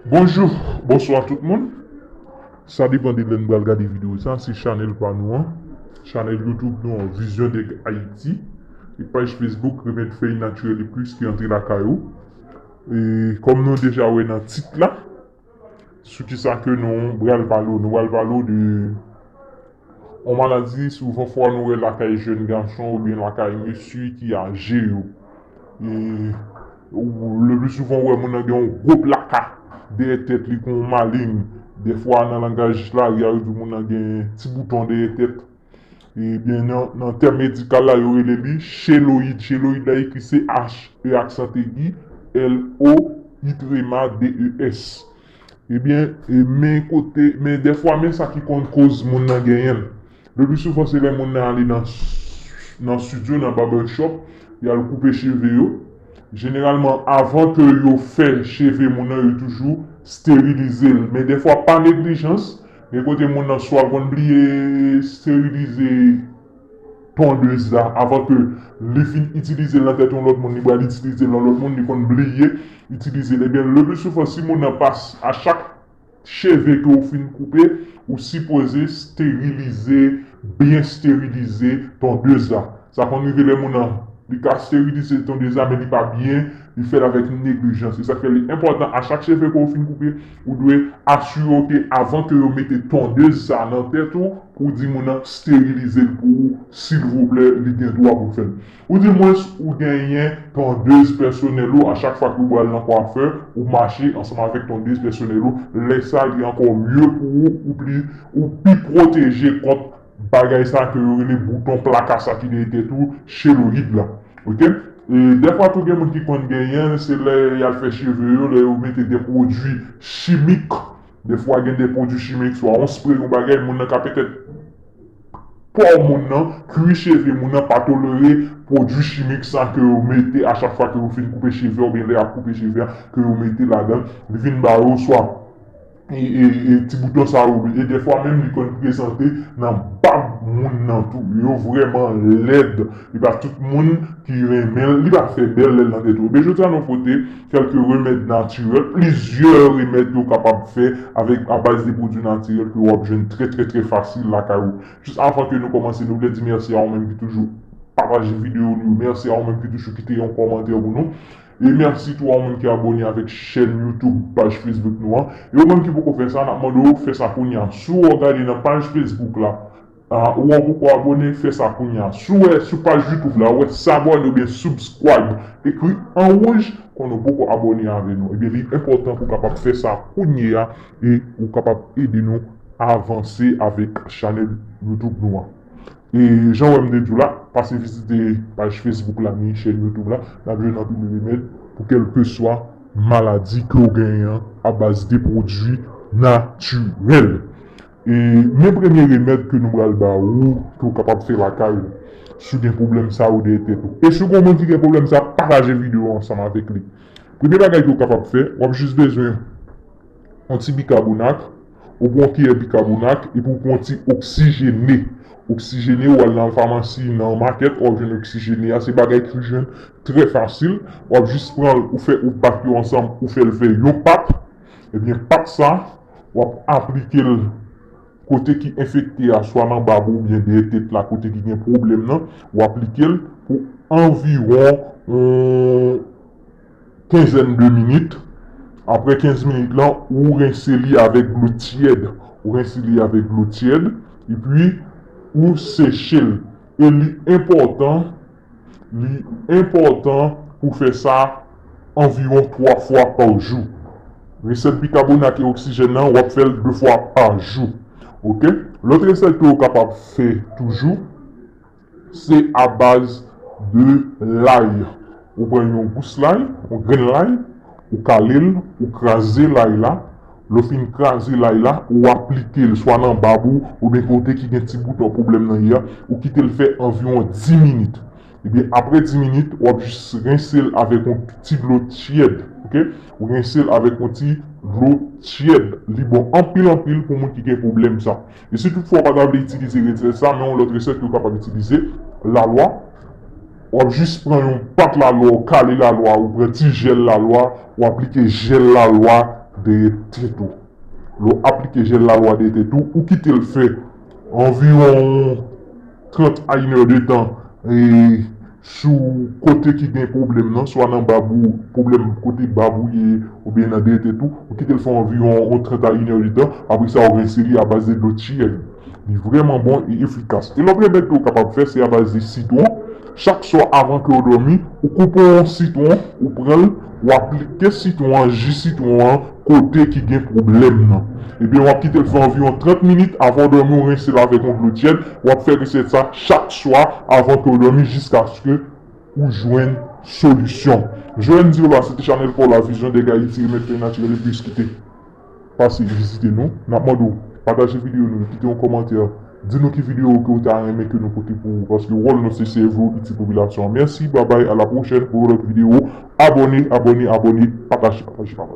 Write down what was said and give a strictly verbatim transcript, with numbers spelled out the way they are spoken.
Bonjou, bonswa tout moun. Sa depann de lè n pral gade videyo sa. Se chanèl pa nou an, chanèl YouTube nou an, Vision Deck Haïti, e paj Facebook Remèd Fèy Natirèl e Plis ki antre lakay ou. E kòm nou deja wè nan tit la, sou ki sa ke nou pral pale w, nou pral pale w de yon maladi souvan fwa nou wè lakay jèn gason oubyen lakay mesye ki aje yo. E, ou, le pli souvan, ou wè moun nan gen yon gwo plaka dèyè tèt li kon yon maleng. Dèfwa, nan langaj lari a, yo di moun nan gen ti bouton dèyè tèt. Ebyen, nan, nan tèm medikal la, yo rele li cheloyid. Cheloyid la ekri C H E aksan egi, L O, I trema, D E S. Ebyen, e men kote, men dèfwa, men sa ki konn koz moun nan genyen l. Le pli souvan, se lè moun nan ale nan, nan estidyo, nan barbershop, y al koupe cheve yo. Jeneralman, avan ke yo fè cheve moun nan, yo toujou sterilize l. Men dèfwa, pa neglijans, gen kote moun nan swa l konn bliye sterilize tondez la, avan ke li fin itilize l nan tèt yon lòt moun, li pral itilize l nan lòt moun, li konn bliye itilize l. Ebyen, le pli souvan, si moun nan pas a chak cheve ke w fin koupe, ou sipoze sterilize, byen sterilize tondez la. Sa konn rive lè moun nan, li ka sterilize tondez la, men li pa byen, li fè l avèk neglijans. Se sa k fè li enpòtan, a chak cheve ke w fin koupe, ou dwe asire w ke avan ke yo mete tondez sa nan tèt ou, pou w di moun nan sterilize l pou ou, silvouplè, li gen dwa pou l fè l. Ou di mwens ou genyen tondez pèsonèl ou, a chak fwa ke ou pral nan kwafè, ou mache ansanm avèk tondez pèsonèl ou. Lè sa, li ankò mye pou ou, ou pli, ou pi pwoteje kont bagay sa ke yo rele bouton plaka sa ki dèyè tèt ou, cheloyid la. Oke? E dèfwa tou gen moun ki konn genyen l, se lè y al fè cheve yo, lè yo mete de pwodui chimik. Dèfwa gen de pwodui chimik, swa yon spre, yon bagay, moun nan ka petèt po moun nan, kwi cheve moun nan pa tolere pwodui chimik sa ke yo mete a chak fwa ke yo fin koupe cheve a, oubyen lè y ap koupe cheve a, ke yo mete ladan, li vin ba yo swa e, e, e ti bouton sa yo, e dèfwa menm li konn prezante nan bab moun nan tou. Yo vrèman lèd. Li pa tout moun ki renmen l, li pa fè bèl lè l nan tèt ou. Ebyen, jodi a nou pote kèlke remèd natirèl, plizyè remèd ke w kapab fè avèk, a baz de pwodui natirèl ke w ap jwenn trè, trè, trè fasil lakay ou. Jis avan ke nou kòmanse, nou vle di mèsi a ou menm ki toujou pataje videyo nou yo. Mèsi a ou menm ki toujou kite yon kòmantè pou nou. E mèsi tou a ou menm ki abòne avèk chèn YouTube, paj Facebook nou an. E ou menm ki poko fè sa, n ap mande w fè sa kounye a. Si w gade nan paj Facebook la, a, ou an poko abòne, fè sa kounye a. Si w wè sou paj YouTube la, ou wè s'abonner oubyen subscribe, ekri an wouj, konnen w poko abòne avè nou. Ebyen, li enpòtan pou w kapab fè sa kounye a e ou kapab ede nou avanse avèk chanèl YouTube nou an. E jan w wè m te di w la, pase vizite paj Facebook la, ni chèn YouTube la, n ap jwenn anpil remèd pou kèlkeswa maladi ke w genyen an a baz de pwodui natirèl. E men premye remèd ke nou pral ba ou, ke w kapab fè lakay ou, si w gen pwoblèm sa yo dèyè tèt ou. E si w gen yon moun ki gen pwoblèm sa, pataje videyo a ansanm avèk li. Premye bagay ke w kapab fè, w ap jis bezwen yon ti bikabonat, ou pran yon kiyè bikabonat, epi w pran yon ti oksijene. Oksijene, w al nan famasi, nan makèt, w ap jwenn oksijene a, se bagay ki jwenn trè fasil. W ap jis pran l, ou fè, ou bat yo ansanm, ou fè l fè yon pat. Ebyen, pat sa, w ap aplike l kote ki enfekte a, swa nan bab ou oubyen dèyè tèt la, kote ki gen pwoblèm nan, w aplike l pou anviwon yon kenzèn de minit. Apre kenz minit lan, ou rense li avèk dlo tyèd. Ou rense li avèk dlo tyèd, epi ou seche l. E li enpòtan, li enpòtan pou fè sa anviwon twa fwa pa jou. Resèt bikabonat e oksijèn nan, w ap fè l de fwa pa jou. Oke? Lòt resèt ke w kapab fè toujou, se a baz de lay. Ou pran yon gous lay, yon grenn lay, ou kale l, ou kraze lay la. Lè w fin kraze lay la, ou aplike l swa nan bab ou, oubyen kote ki gen ti bouton pwoblèm nan ye a, ou kite l fè anviwon dis minit. Ebyen, apre dis minit, w ap jis rense l avèk yon ti dlo tyèd, oke? Ou rense l avèk yon ti dlo tyèd. Li bon anpil, anpil pou moun ki gen pwoblèm sa. E si toutfwa w pa ta vle itilize resèt sa, men yon lòt resèt ke w kapab itilize, lalwa. W ap jis pran yon pat lalwa, w kale lalwa, ou pran ti jèl lalwa, w aplike jèl lalwa dèyè tèt ou. Lè w aplike jèl lalwa dèyè tèt ou, ou kite l fè anviwon trant a inè de tan e sou kote ki gen pwoblèm nan, swa nan bab ou, pwoblèm kote bab ou ye, oubyen nan dèyè tèt ou, ou kite l fè anviwon yon trant a inè de tan, apre sa ou rense li abaz de dlo tiyèl. Li vrèman bon e efikas. E lòt remèd ke w kapab fè, se abaz de sitwon. Chak swa avan ke w dòmi, ou koupe yon sitwon, ou pran l, ou aplike sitwon an, ji sitwon an, kote ki gen pwoblèm nan. Ebyen, w ap kite l fè anviwon trant minit avan w dòmi, ou rense l avèk yon dlo tyèd, w ap fè resèt sa chak swa avan ke w dòmi jiskaske ou jwenn solisyon. Joanne Dirla, se te chanèl pa w la, Vision des Gars Haïti, remèd fèy natirèl epi iskite. Pase vizite nou. N ap mande w pataje videyo nou, kite yon kòmantè, di nou ki videyo ke w ta renmen ke nou pote pou ou, paske wòl nou se sèvi w, itil popilasyon an. Mèsi, babay, a la pwochèn pou yon lòt videyo. Abòne, abòne, abòne, pataje, pataje, pataje.